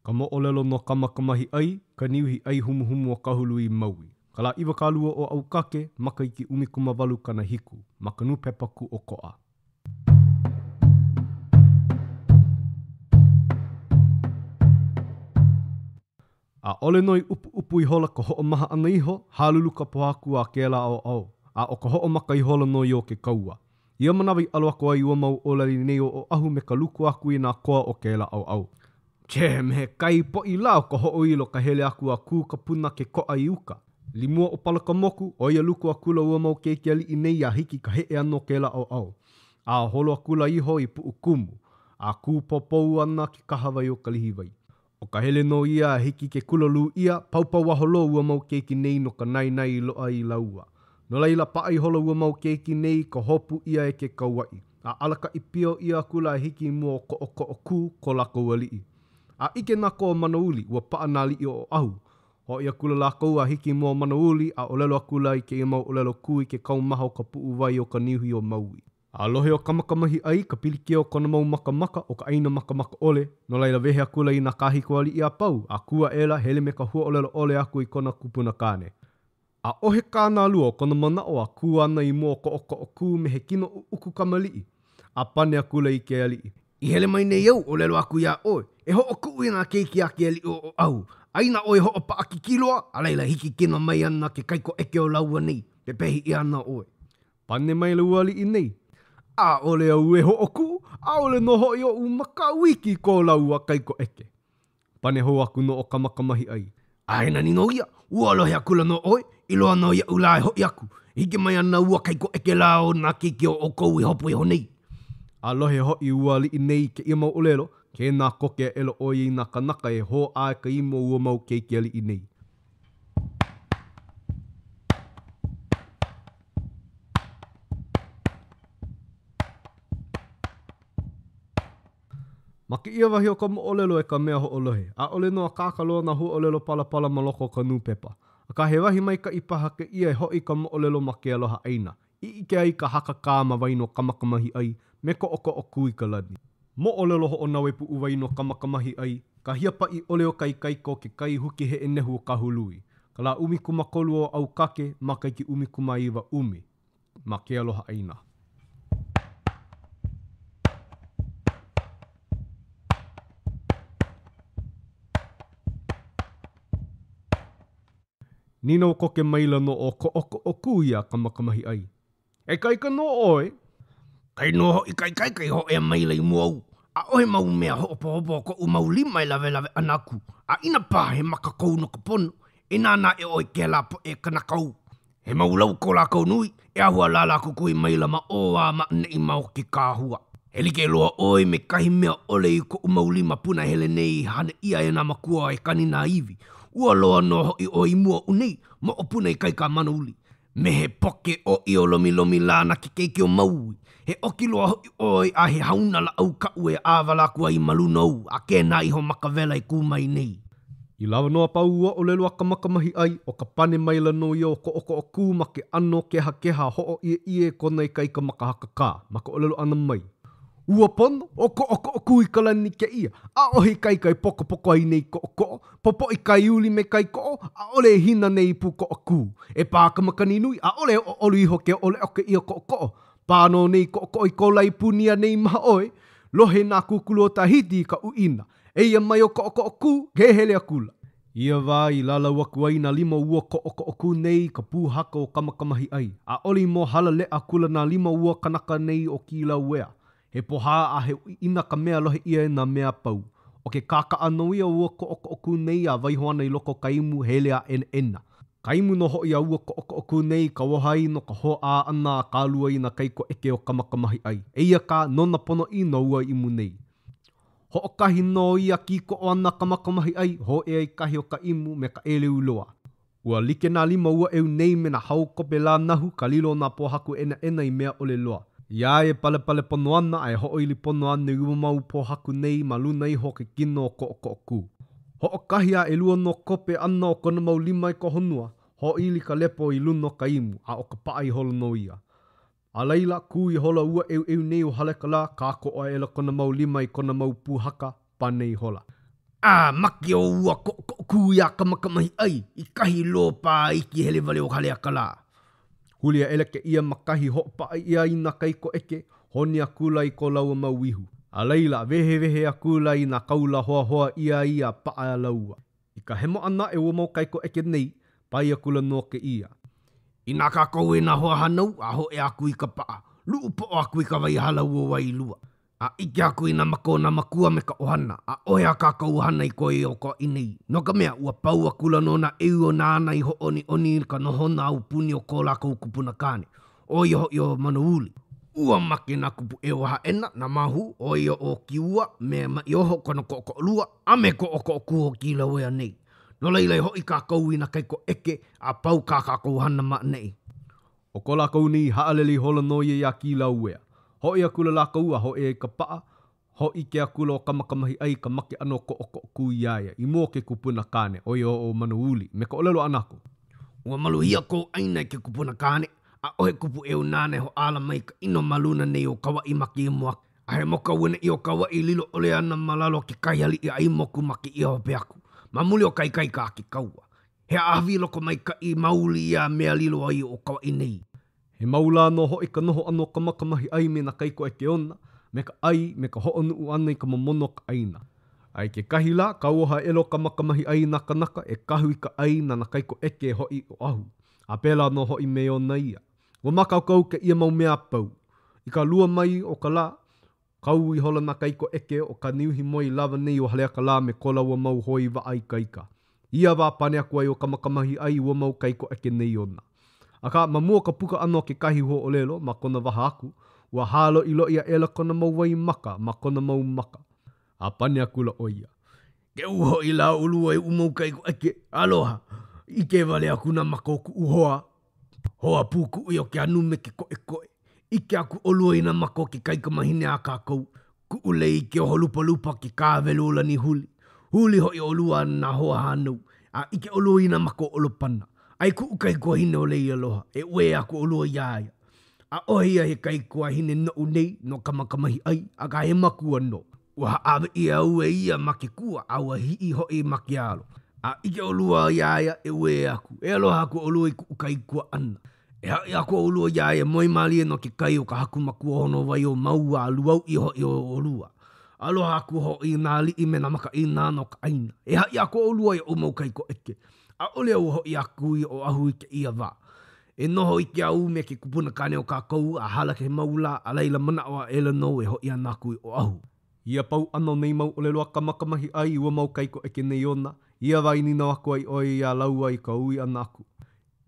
Ka moʻolelo no Kamakamahiʻai, ka niuhi ʻai humuhumu o Kahului, Maui. Ka lā 20 o ʻAukake, makahiki 1870, ma ka Nupepa Kuokoa. ʻAʻole nō i ʻupuʻupu ihola ka hoʻomaha ʻana iho, halulu ka pōhaku a kēlā ʻaoʻao, a ʻo ka hoʻomaka ihola nō ia o ke kaua. Ia manawa i ʻalo aku ai ua mau ʻōlali nei o Oʻahu me ka luku aku i nā koa o kēlā ʻaoʻao. Cheh, me he kai poʻi lā o ka hoʻoilo ka hele aku a kū ka puna ke koʻa i uka. Limua ʻōpala ka moku, ʻo ia luku akula ua mau keiki aliʻi nei a hiki i ka heʻe ʻana o kēlā ʻaoʻao. A holo akula iho i Puʻukumu, a kūpopou ana ke kahawai o Kalihiwai. ʻO ka hele nō ia a hiki ke kulalū ʻia, paupauaho loa ua mau keiki nei no ka naenae i loaʻa i lāua. No laila, paʻa ihola ua mau keiki nei i ka hopu ʻia e ke Kauaʻi, a alakaʻi pio ʻia akula a hiki i mua o Koʻokoʻokū, ko lākou aliʻi. A ʻike nā koa o Manouli, ua paʻa nā aliʻi o Oʻahu. Hoʻi akula lākou a hiki i mua o Manouli, a ʻōlelo akula i kēia mau ʻōlelo kū i ke kaumaha o ka puʻuwai o ka niuhi o Maui. A lohe ʻo Kamakamahiʻai i ka pilikia o kona mau makamaka o ka ʻāina makamaka ʻole, no laila wehe akula i nā kāhiko aliʻi a pau, a kū aʻela, hele me ka huaʻōlelo ʻole aku i kona kupuna kāne. ʻAʻohe kānālua o kona manaʻo a kū ana i mua o Koʻokoʻokū me he kino ʻuʻuku kamaliʻi, a pane akula i ke aliʻi. I hele mai nei au, ʻōlelo aku iā ʻoe, e hoʻokuʻu i nā keiki a ke aliʻi o Oʻahu, a inā ʻoe hoʻopaʻakikī loa, a laila hiki kino mai ana ke kaikoʻeke o lāua nei, pepehi ʻia ana ʻoe. Pane maila ua aliʻi nei, ʻAʻole au e hoʻokuʻu, ʻaʻole nō hoʻi oʻu makaʻu iki i ko lāua kaikoʻeke. Pane hou aku nō ʻo Kamakamahiʻai. A he nani nō ia, ua lohe akula nō ʻoe, i loa nō iaʻu lā e hoʻi aku, e hiki mai ana ua kaikoʻeke lā o nā keiki o ʻoukou i hopu iho nei. A lohe hoʻi ua aliʻi nei i kēia mau ʻōlelo, kēnā koke aʻela ʻo ia i nā kānaka e hōʻā i ka imu o ua mau keiki aliʻi nei. Ma kēia wahi o ka moʻolelo e ka mea hoʻolohe, ʻaʻole nō akāka loa nā huaʻōlelo palapala ma loko o ka nūpepa. Akā he wahi maikaʻi paha kēia e hoʻi i ka moʻolelo ma ke aloha ʻāina, i ʻike ai ka hakakā ma waena o Kamakamahiʻai me Koʻokoʻokūikalani. Moʻolelo hoʻonaue puʻuwai no Kamakamahiʻai, ka hiapaʻi ʻole o ka ikaika o ke kai huki heʻe nehu o Kahului, ka lā 13 o ʻAukake, makahiki 19 ʻumi, ma ke aloha ʻāina. Nīnau koke maila nō ʻo Koʻokoʻokū iā Kamakamahiʻai. He ikaika nō ʻoe? Kai nō hoʻi ka ikaika i hōʻea maila i mua ou. ʻAʻohe mau mea hoʻopohopo o koʻu mau lima e lawelawe ʻana aku, a inā paha he maka kou no ka pono, e nānā aʻe ʻoe i kēlā poʻe kanaka ou. He mau lau ko lākou nui, e aho a lālā kukui maila ma ʻō a ma ʻaneʻi ma o ke kahua. He like loa ʻoe me kahi mea ʻole i koʻu mau lima punahele nei i hana ʻia e nā makua e kani nā iwi. Ua loa nō hoʻi ʻoe i mua oʻu nei, moʻopuna ikaika a Manouli. Me he poke ʻōʻio lomilomi lā na ke keiki o Maui. He ʻoki loa hoʻi ʻoe a he hauna lāʻau kaʻu e ʻāwala aku ai ma luna ou a kēnā iho ma ka wela e kū mai nei. I lawa nō a pau ua ʻōlelo a Kamakamahiʻai, ʻo ka pane maila nō ia o Koʻokoʻokū ma ke ʻano kehakeha hoʻoʻieʻie kona ikaika ma ka hakakā, ma ka ʻōlelo ʻana mai, Ua pono, ʻo Koʻokoʻokūikalani kēia, ʻaʻohe ikaika e pokopoko ai nei koʻokoʻo, popoʻi kai uli me kai koʻo, ʻaʻole e hina nei i pūkoʻo kū. E pā ka makani nui, ʻaʻole e ʻoʻolu iho ke ʻole o kēia koʻokoʻo. Pā nō nei koʻokoʻo i ko lae punia nei mahaʻoi. Lohe nā kūkulu o Tahiti i ka ʻuʻina. Eia mai ʻo Koʻokoʻokū, ke hele akula. I ia wā i lālau aku ai nā lima o ua Koʻokoʻokū nei i ka pūhaka o Kamakamahiʻai, ʻaʻole i mōhala leʻa akula nā lima o ua kanaka nei o Kīlauea. He pohā a he ʻuʻina ka mea lohe ʻia e nā mea a pau. ʻO ke kākaʻa nō ia o ua Koʻokoʻokū nei a waiho ana i loko o ka imu hele a ʻenaʻena. Ka imu nō hoʻi a ua Koʻokoʻokū nei i kauoha ai no ka hōʻā ʻana a kālua i nā kaikoʻeke o Kamakamahiʻai. Eia kā, nona ponoʻī nō ua imu nei. Hoʻokahi nō ia kīkoʻo ʻana a Kamakamahiʻai, hōʻea i kahi o ka imu me ka ʻeleu loa. Ua like nā lima o ua ʻeu nei me nā hao kope lānahu ka lilo o nā pōhaku ʻenaʻena i mea ʻole loa. Iā ia e palepale pono ana a e hoʻoili pono ana i ua mau pōhaku nei ma luna iho o ke kino o Koʻokoʻokū. Hoʻokahi a ʻelua nō kope ʻana o kona mau lima i ka honua, hoʻoili ka lepo i luna o ka imu, a ʻo ka paʻa ihola nō ia. A laila, kū ihola ua ʻeuʻeu nei o Haleakalā, kākoʻo aʻela kona mau lima i kona mau pūhaka, pane ihola. A make ʻo ua Koʻokoʻokū iā Kamakamahiʻai i kahi lōpā iki hele wale o Haleakalā. Huli aʻela kēia ma kahi hoʻopaʻa ʻia ai nā kaikoʻeke, honi akula i ko lāua mau ihu. A laila, wehewehe akula i nā kaula hoahoa ʻia ai a paʻa lāua. I ka hemo ʻana aʻe o ua mau kaikoʻeke nei, pai akula nō kēia. Inā kākou e nā hoahānau a hōʻea aku i ka paʻa, luʻu poʻo aku i ka wai hālau o Wailua. A ʻike aku i nā maka o nā makua me ka ʻohana, ʻaʻohe a kākou hana i koe o Kauaʻi nei, no ka mea, ua pau akula nō nā ʻeu o nā āna i hōʻoniʻoni i ka nohona aupuni o ko lākou kupuna kāne, ʻo ia hoʻi ʻo Manouli. Ua make nā kupuʻeu o Hāʻena, nā māhū, ʻo ia ʻo Kiua me Maʻioho kona koʻokoʻolua, a me Koʻokoʻokū o Kīlauea nei. No laila e hoʻi kākou i nā kaikoʻeke a pau kā kākou hana ma ʻaneʻi. ʻO ko lākou nei haʻalele ihola nō ia iā Kīlauea. Hoʻi akula lākou a hōʻea i ka paʻa, hōʻike akula ʻo Kamakamahiʻai i ka make ʻana o Koʻokoʻokū iā ia, i mua o ke kupuna kāne, ʻo ia ʻo Manouli, me ka ʻōlelo ʻana aku. Ua maluhia kou ʻāina e ke kupuna kāne, ʻaʻohe kupuʻeu nāna e hoʻāla mai i ka ʻino ma luna nei o Kauaʻi ma kēia moku, a he moku auaneʻi ʻo Kauaʻi lilo ʻole ana ma lalo o kekahi aliʻi ʻai moku ma kēia hope aku, ma muli o ka ikaika a ke kaua. He ʻāhaʻi lokomaikaʻi maoli ia mea lilo ai ʻo Kauaʻi nei. He mau lā nō hoʻi ka noho ʻana o Kamakamahiʻai me nā kaikoʻeke ona, me ka ʻai, me ka hoʻonuʻu ʻana i ka momona o ka ʻāina. A i kekahi lā, kauoha aʻela ʻo Kamakamahiʻai i nā kanaka e kahu i ka ʻai na nā kaikoʻeke e hoʻi i Oʻahu, a pēlā nō hoʻi me ona ia. Ua mākaukau kēia mau mea a pau. I ka lua mai o ka lā, Kau ihola nā kaikoʻeke o ka niuhi moe i lawa nei o Haleakalā me ko lāua mau hoe i waʻa ikaika. I ia wā pane aku ai ʻo Kamakamahiʻai i ua mau kaikoʻeke nei ona. Akā, ma mua o ka puka ʻana o kekahi huaʻōlelo ma kona waha aku, ua hāloʻiloʻi aʻela kona mau waimaka ma kona mau maka. A pane akula ʻo ia. Keu hoʻi lā ʻolua e kuʻu mau kaikoʻeke, aloha, ʻike wale aku nā maka o kuʻu hoa. Hoa pūkuʻi o ke anu me ke koʻekoʻe. ʻIke aku ʻolua i nā maka o ke kaikamahine a kākou, kuʻu lei i ke oholupalupa ke kāwelu o Lanihuli. Huli hoʻi ʻolua nā hoahānau, a ʻike ʻolua i nā maka o ʻOlopana. A i kuʻu kaikuahine ʻo Leialoha, e uē aku ʻolua iā ia. ʻAʻohe ia he kaikuahine noʻu nei no Kamakamahiʻai, akā he makua nō. Ua hāʻawe ʻia au e ia ma ke kua, a ua hiʻi hoʻi ma ke alo. A ʻike ʻolua iā ia, e uē aku. E aloha aku ʻolua i kuʻu kaikuaʻana. E haʻi aku ʻolua iā ia, moe mālie nō ke kai o ka haku makuahōnōwai o māua a lūauʻi hoʻi o ʻolua. Aloha aku hoʻi i nā aliʻi me nā makaʻāinana o ka ʻāina. E haʻi aku ʻolua i oʻu mau kaikoʻeke. ʻAʻole au hoʻi aku i Oʻahu i kēia wā. E noho iki au me ke kupuna kāne o kākou a hala he mau lā, a laila manaʻo aʻela nō e hoʻi ana aku i Oʻahu. I ia pau ʻana o nei mau ʻōlelo a Kamakamahiʻai i ua mau kaikoʻeke nei ona, i ia wā i nīnau aku ai ʻo ia iā lāua i ka ui ʻana aku.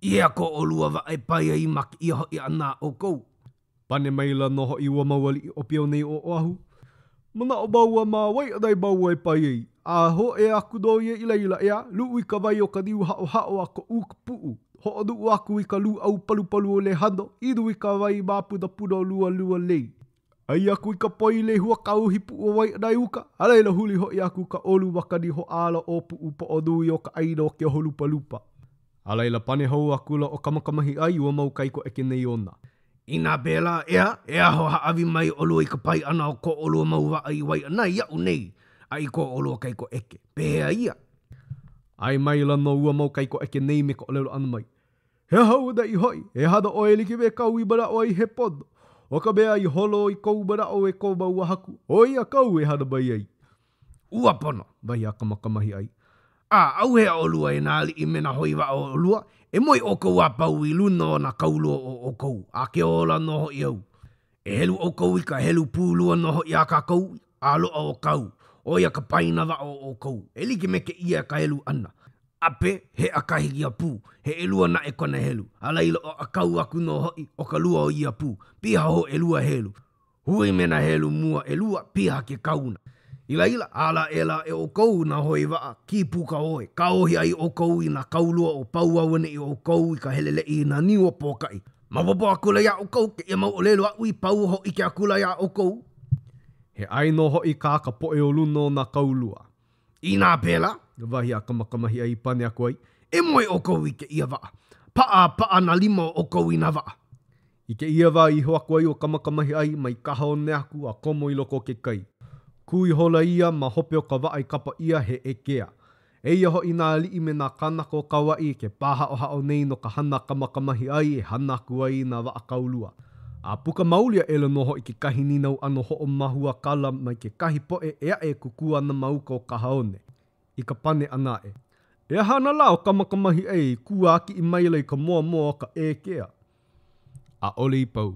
I hea ko ʻolua waʻa e pae ai ma kēia hoʻi ʻana a ʻoukou? Pane maila nō hoʻi ua mau aliʻi ʻōpio nei o Oʻahu, Manaʻo māua ma Waiʻanae māua e pae ai, a hōʻea aku nō ia i laila, ʻeā, luʻu i ka wai o ka niu haʻohaʻo a koʻū ka puʻu, hoʻonuʻu aku i ka lūʻau palupalu o Lehano, inu i ka wai māpunapuna o Lualualei, ʻai aku i ka poi lehua kāuhi puʻu o Waiʻanae uka, a laila huli hoʻi aku ka ʻolu makani hoʻāla ʻōpuʻu poʻo nui o ka ʻāina o Keoholupalupa. A laila pane hou akula ʻo Kamakamahiʻai i ua mau kaikoʻeke nei ona. Inā pēlā, ʻeā, e aho hāʻawi mai ʻolua i ka pae ʻana o ko ʻolua mau waʻa i Waiʻanae iaʻu nei a i ko ʻolua kaikoʻeke. Pehea ia? ʻAe maila nō ua mau kaikoʻeke nei me ka ʻōlelo ʻana mai, He aha auaneʻi hoʻi, e hana ʻoe e like me kāu i manaʻo ai he pono. ʻO ka mea i holo i kou manaʻo e ko māua haku, ʻo ia kāu e hana mai ai. Ua pono, wahi a Kamakamahiʻai. A ʻauhea ʻolua e nā aliʻi me nā hoe waʻa o ʻolua, e moe ʻoukou a pau i luna o nā kaulua o ʻoukou, a ke ola nō hoʻi au. E helu ʻoukou i ka helu pūlua nō hoʻi a kākou, a loaʻa ʻo kau, ʻo ia ka paena waʻa o ʻoukou, e like me kēia ka helu ʻana. ʻApe, he ʻakahi ia pū, he ʻelua naʻe kona helu, a laila ʻo ʻAkau aku nō hoʻi, ʻo ka lua o ia pū, piha hōʻelua helu. Hui me nā helu mua ʻelua, piha ke kauna. I laila, ala aʻela e ʻoukou nā hoe waʻa, kīpuka ʻoe, kāohi ai ʻoukou i nā kaulua o pau auaneʻi ʻoukou i ka heleleʻi i nā niu o Pōkaʻi. Maopopo akula iā ʻoukou kēia mau ʻōlelo aʻu i pau hōʻike akula iā ʻoukou. He ʻae nō hoʻi kā ka poʻe o luna o nā kaulua. Inā pēlā, wahi a Kamakamahiʻai i pane aku ai, e moe ʻoukou i kēia waʻa. Paʻa a paʻa nā lima o ʻoukou i nā waʻa. I kēia wā i iho aku ai ʻo Kamakamahiʻai mai kahaone aku a komo i loko o ke kai. Kū ihola ia ma hope o ka waʻa i kapa ʻia he ʻekea. Eia hoʻi nā aliʻi me nā kānaka o Kauaʻi ke pāhaʻohaʻo nei no ka hana a Kamakamahiʻai e hana aku ai i nā waʻa kaulua. A puka maoli aʻela nō hoʻi kekahi nīnau ʻano hoʻomāhuakala mai kekahi poʻe ʻē aʻe e kuku ana ma uka o kahaone. I ka pane ʻana aʻe, E aha ana lā ʻo Kamakamahiʻai i kū ākiʻi maila i ka moamoa o ka ʻekea? ʻAʻole i pau.